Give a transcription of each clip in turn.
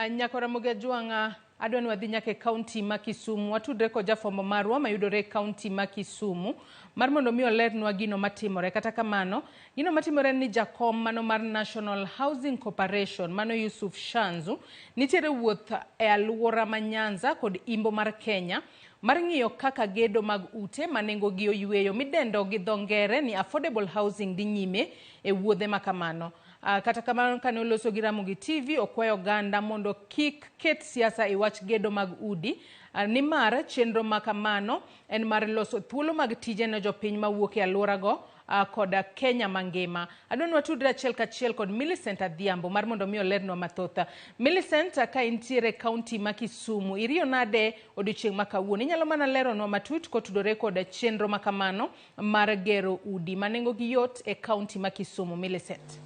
Nyako Ramogi Ajwang'a, adwa ni wadhi nyaka e kaunti ma Kisumu. Watudre kod jafwambo marwa mayudore e kaunti ma Kisumu mar mondo mi olernwa gino matimore. Kata kamano, gino matimore en ni jakom mano mar National Housing Corporation, mano Yusuf Shanzu, nitiere wuoth e aluora ma Nyanza kod imbo mar Kenya mar ng'iyo kaka gedo mag ute ma nengogi oyweyo midendo gi dho ngere ni affordable housing dhi nyime e wuodhe ma kamano. Kata kamano, kane oloso gi Ramogi TV, okwayo oganda mondo kik ket siasa e wach gedo mag udi, nimar chenro ma kamano en mar loso thuolo mag tije ne jopiny mawuok e alworago koda Kenya mangima. Adwa ni watudre achiel kachiel kod Millicent Adhiambo mar mondo mi olernwa mathoth. Millicent, ka intiere e kaunti ma Kisumu, iriyo nade odiochieng' ma kawuono? Inyalo mana leronwa matut kotudore kod chenro ma kamano mar gero udi ma nengogi yot e kaunti ma Kisumu? Millicent.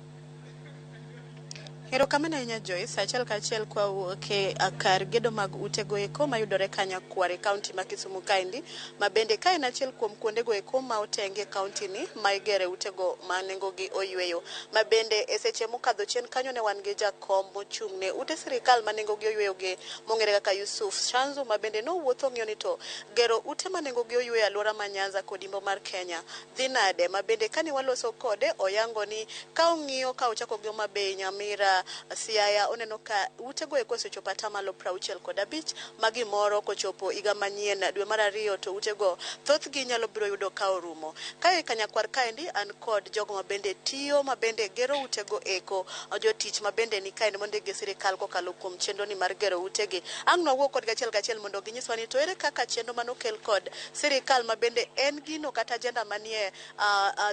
Erokamano ahinya, Joyce. Achiel kachiel kwawuok e kar gedo mag ute go eko mayudore Kanyakwar e kaunti ma Kisumu kaendi, ma bende ka en achiel kuom kuonde go eko ma otenge e kaunti ni ma igere utego ma nengogi oyweyo. Ma bende e seche mokadho chien kanyo ne wan gi jakom mochung' ne ute sirikal ma nengogi oyweyo gi mong'ere kaka Yusuf Shanzu, ma bende nowuotho ng'iyo ni to gero ute ma nengogi oyweyo e alwora ma Nyanza kod imbo mar Kenya dhi nade. Ma bende kane waloso kode, oyango ni ka ong'iyo ka ochako gi Homa Bay, Nyamira, Siaya, oneno ka utego eko osechopo atamalo 65, ma gimoro kochopo higa manyien dwe mar ariyo to utego thothgi nyalo biro yudo ka orumo. Kae Kanyakwar kaendi an kod jogo ma bende tiyo, ma bende gero utego eko, jotich ma bende ni kaendi mondik gi sirikal kokalo kuom chenro ni mar gero utegi. Ang' nwawuo kodgi achiel kachiel mondo ginyiswa ni to ere kaka chenro manokel kod sirikal, ma bende en gino kata agenda manie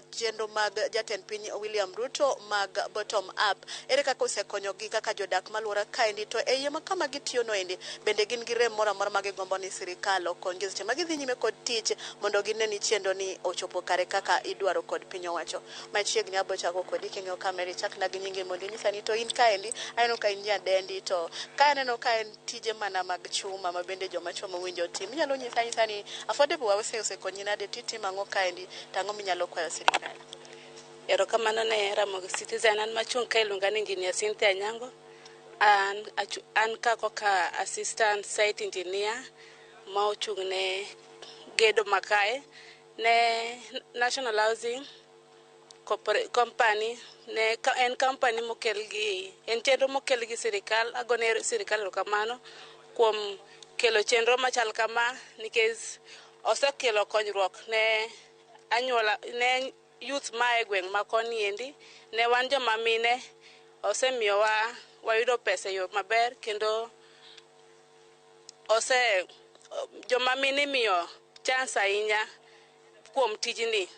chenro mag jatend piny William Ruto mag bottom up, ere kaka osekonyogi kaka jodak maluora kaendi, to e iye ma kama gitiyo no endi bende gin gi rem moro amora ma gigombo ni sirikal okonygi seche ma gidhi nyime kod tich mondo gine ni chenro ni ochopo kare kaka idwaro kod piny owacho. Machiegni abo chako kodi king'iyo kamera, ichakna gi nyingi mondo inyisa ni to in kaendi aneno ka in nyadendi, to ka aneno ka en tije mana mag chuma ma bende joma chwo mowinjo tim. Inyalo nyisa anyisa ni affordable housing osekonyi nade, titimo ang'o kaendi, to ang'o minyalo kwayo sirikal? Erokamano ne Ramogi Citizen. An machung' ka iluonga ni Engineer Cynthia Anyango. An ka koka assistant site engineer ma ochung' ne gedo makae ne National Housing Company. Ne en company mokel gi, en chenro mokel gi sirikal. Agone sirikal erokamano kuom kelo chenro machal kama, nikech osekelo konyruok ne anyuola, ne youth ma e gweng' ma koni endi. Ne wan joma mine, osemiyowa wayudo pesa e yo maber, kendo ose joma mine imiyo chance ahinya kuom tijni.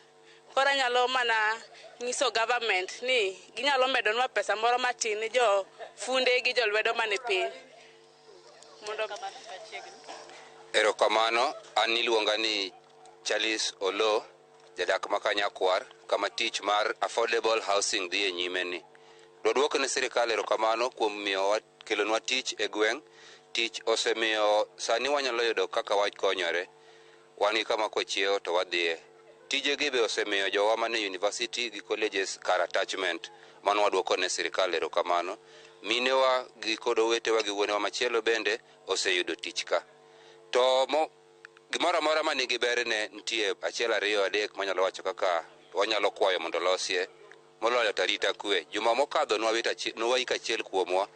Koro anyalo mana nyiso government ni ginyalo medonwa pesa moro matin ne jo funde gi jolwedo mane piny mondo Erokamano, an iluonga ni Charles Olo, jadak ma Kanyakwar, kama tich mar affordable housing dhi e nyime ni. Dwaduok ne sirikal erokamano kuom miyowa kelonwa tich e gweng'. Tich osemiyo sani wanyalo yudo kaka wakonyore. Wan gi kama kwachiewo to wadhiye. Tijegi be osemiyo jowa mane university gi colleges kar attachment. Mano waduoko ne sirikal erokamano. Minewa gi kod owetewa gi wuonewa machielo bende oseyudo tich ka. To mo, gimoro amora manigi berne nitie achiel, ariyo, adek manyalo wacho kaka wanyalo kwayo mondo olosie moloyo to arita kwe. Juma mokadho nwaik achiel kuomwa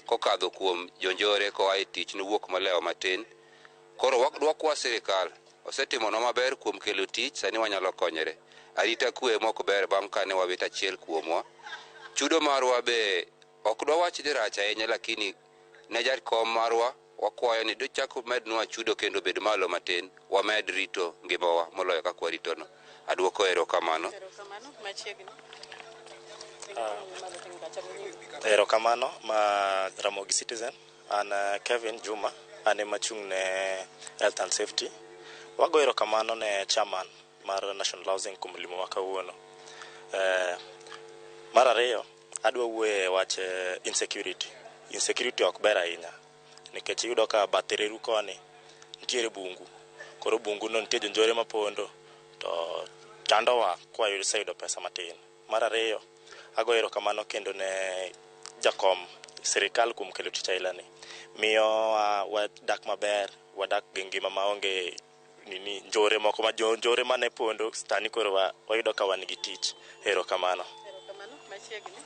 kokadho kuom jonjore koa e tich, nowuok molewo matin. Koro dwakwa sirikal osetimonwa maber kuom kelo tich, sani wanyalo konyore. Arita kwe mok ber bang' kane wawito achiel kuomwa. Chudo marwa be ok dwawach ni rach ahinya, lakini ne jakom marwa wakwayo ni dochak mednwa chudo kendo bed malo matin, wamed rito ngimawa moloyo kaka waritono. Aduoko erokamano. Erokamano. Machiegni. Erokamano ma Ramogi Citizen. An Kevin Juma, an ema achung' ne Health and Safety. Wago erokamano ne chairman mar National Housing kuom limowa kawuono. Mar ariyo, adwa wuoyo e wach insecurity. Insecurity ok ber ahinya nikech iyudo ka bath reru koni nitiere bungu. Koro bungu no nitie jonjore mapondo to chandowa kwaseyudo pesa matin. Mar ariyo, ago erokamano kendo ne jakom. sirikal kuom kelo tich aila ni miyo wadak maber, wadak gi ngima maonge nini njore moko ma njore mane pondo sani koro wayudo ka wan gi tich. Erokamano. Erokamano. Machiegni.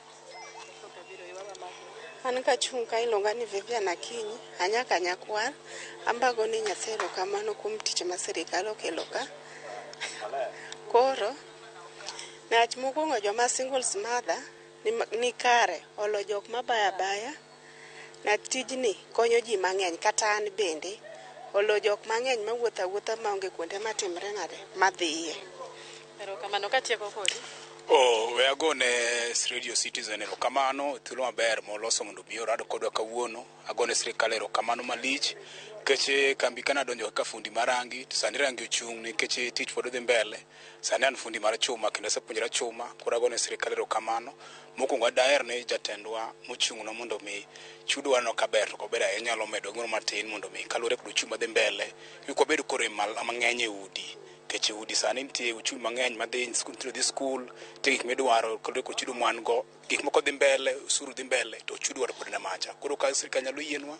An kachung' ka iluonga ni Vivian Akinyi, anyaka Nyakwar, ambago ni Nyasaye erokamano kuom tich ma sirikal okelo ka. Koro, niwach mokwongo joma singles mother ni kare olo jok mabaya abaya na tijni konyo ji mang'eny kata an bende olo jok mang'eny mawuotho awuotha maonge kuonde matimre nade madhiye. Erokamano. Katieko kodi. Oh, we agone Radio Citizen erokamano thuolo maber moloso mondo mi orado kodwa kawuono. Agone sirikal erokamano malich nikech kambi kana adonjo kaka fundi mar rangi to sani rangi ochung' nikech tich pod dhi mbele. Sani an fundi mar chuma kendo asepuonjora chuma koro agone sirikal erokamano. Mokwongo daher ni jatendwa mochung'nwa mondo mi chudo waneno ka ber to ok ober ahinya onyalo medo gimoro matin mondo mi kaluwore kod uchumi madhi mbele kik wabed koro mang'eny e udi nikech udi sani nitie uchumi mang'eny madhi nyithindo dhi skul nitie gik midwaro kaluwore kod chudo mwan go gik moko dhi mbele osuru dhi mbele to chudo pod ni macha koro ka sirikal nyalo yienwa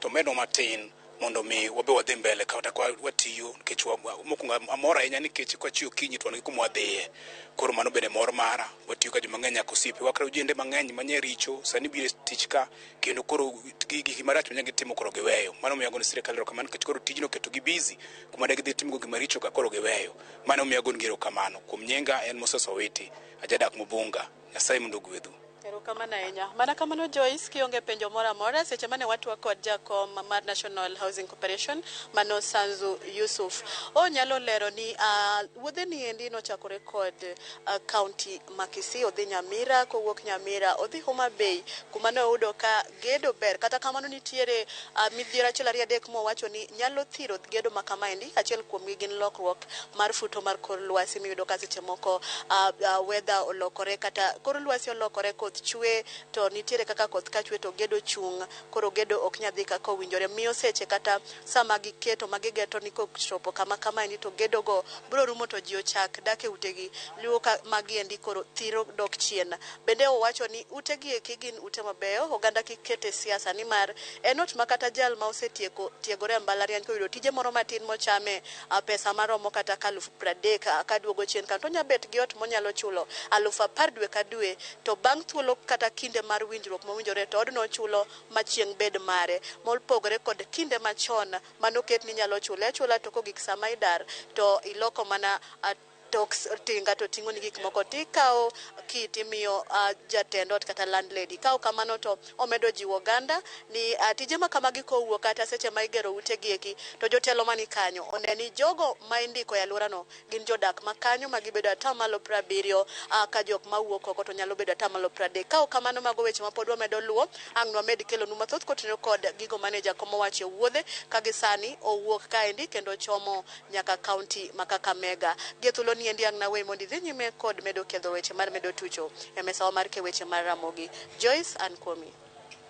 to medwa matin mondo mi wabe wadhi mbele kata ka watiyo nikech mokwongo amor ahinya nikech kwachiewo okinyi to wan gi kuma wadhiye koro mano bende mor mara watiyo ka joma ng'eny nyaka osiepe wa kata ojende mang'eny manye richo sani biro e tich ka kendo koro gik marach manya gitimo koro giweyo mano miyo agone sirikal erokamano nikech koro tijno oketogi busy kuma de gidhi timogo gima richo ka koro giweyo mano miyo agonegi erokamano kuom nyinga en Moses Owiti ajadak Mubunga Nyasaye mondo ogwedhu. Erokamano ahinya. Mana kamano Joyce, kionge penjo moro amora, seche mane watwak kod jakom mar National Housing Corporation, mano Sanzu Yusuf. Onyalo lero ni wuodhe ni endi nochakore kod county ma Kisii, odhi Nyamira, kowuok Nyamira, odhi Homa Bay, kuma ne oyudo ka gedo ber. Kata kamano nitiere midhiero achiel ariyo adek mowacho ni nyalo thiro gedo ma kamaendi. Achiel kuomgi gin lokruok mar futo mar kor lwasi miyudo ka seche moko weather olokore kata kor lwasi olokore koth chwe to nitiere kaka koth ka chwe to gedo chung' koro gedo ok nyal dhi kaka owinjore miyo seche kata sama giketo ma gigeto ni kochopo kama kamaendi to gedo go biro rumo to ji ochak dak e utegi luwo ka magi endi koro thiro dok chien bende owacho ni utegi eki gin ute mabeyo oganda kik ket e siasa nimar en ot ma kata jal ma osetieko tiegore e mbalariany koyudo tije moro matin mochame pesa maromo kata ka 30,000 kaduogo chien kanyo to onya bet gi ot monyalo chulo 10,000 dwe ka dwe to bang' thuolo kata kinde mar winjruok mowinjore to odno ochulo ma chieng' bed mare mopogore kod kinde machon manoket ni inyalo chule achula to kogik sama idar to iloko mana tok tinga to ting'o ni gik moko tikawo kit imiyo jatend ot kata landlady ikawo kamano to omedo jiwo oganda ni tije ma kamagi kowuok kata seche ma igero ute gi eki to jotelo mani kanyo one ni jogo ma indiko e alworano gin jodak ma kanyo ma gibedo 70% ka jok mawuok oko to nyalo bedo 30%. Ka ok kamano mago weche ma pod wamedo luwo ang' wamed kelonu mathoth kotenore kod gigo mane jakom owacho e wuodhe ka gi sani owuok kaendi kendo chomo nyaka kaunti ma Kakamega. Gi e thuolo ni endi ang' naweyi mondo idhi nyime kod medo kedho weche mar medo tucho e mesawa mar ke weche mar Ramogi. Joyce an kuomi.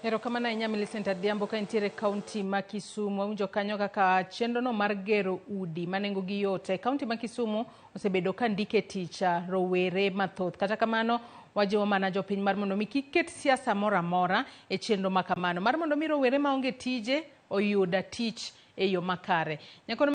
Erokamano ahinya Millicent Adhiambo ka intiere kaunti ma Kisumu. Wawinjo kanyo kaka chenro no mar gero udi ma nengo gi yot e kaunti ma Kisumu osebedo ka ndike tich rowere mathoth. Kata kamano wajiwo mana jopiny mar mondo mi kik ket siasa moro amora e chenro ma kamano mar mondo mi rowere maonge tije oyud tich e yo makare. Nyakono